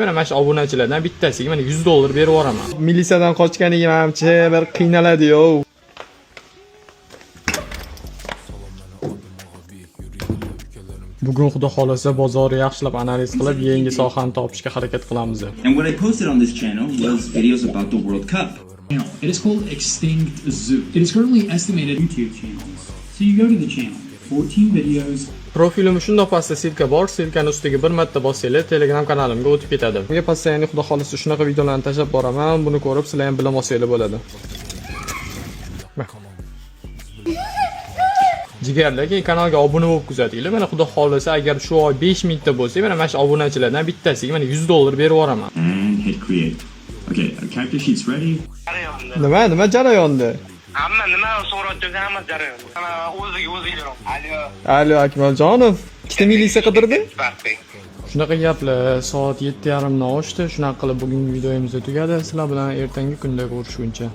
Mana shu obunachilardan bittasiga mana 100 dollar berib yuboraman. Militsiyadan qochganiga manimcha bir qiynaladi-yo. Bugun xudo xolasa bozorni yaxshilab analiz qilib, yangi sohani topishga harakat qilamiz. And what I posted on this channel was videos about the World Cup. Channel. It is called Extinct Zoo. It is currently estimated YouTube channels. So you go to the channel, 14 videos, Profilim shundoq pastda ссылка bor, ссылка ni ustiga bir marta bossanglar, Telegram kanalimga o'tib ketadi. Bunga постоянно xudo xolasa shunaqa videolarni tashlab boraman, buni ko'rib sizlar ham bilim olsanglar bo'ladi. Jigarlar, keyin kanalga obuna bo'lib kuzatinglar. Mana xudo xolasa agar shu oy 5000 ta bo'lsa, mana shu obunachilardan bittasiga mana 100 dollar berib yuboraman. And hit create. Okay, our character sheet's ready. Jarayonda. Nima, nima jarayonda? Hamma nima so'rayotgan, hamma jarayonda. Mana o'ziga o'zi yuraman. Alo. Alo, Akmaljonov, ikkita militsiya qidirdi. Baxting. Shunaqa gaplar, soat 7:30 dan oshdi. Shunaqa qilib bugungi videomiz tugadi. Sizlar bilan ertangi kunda ko'rishguncha.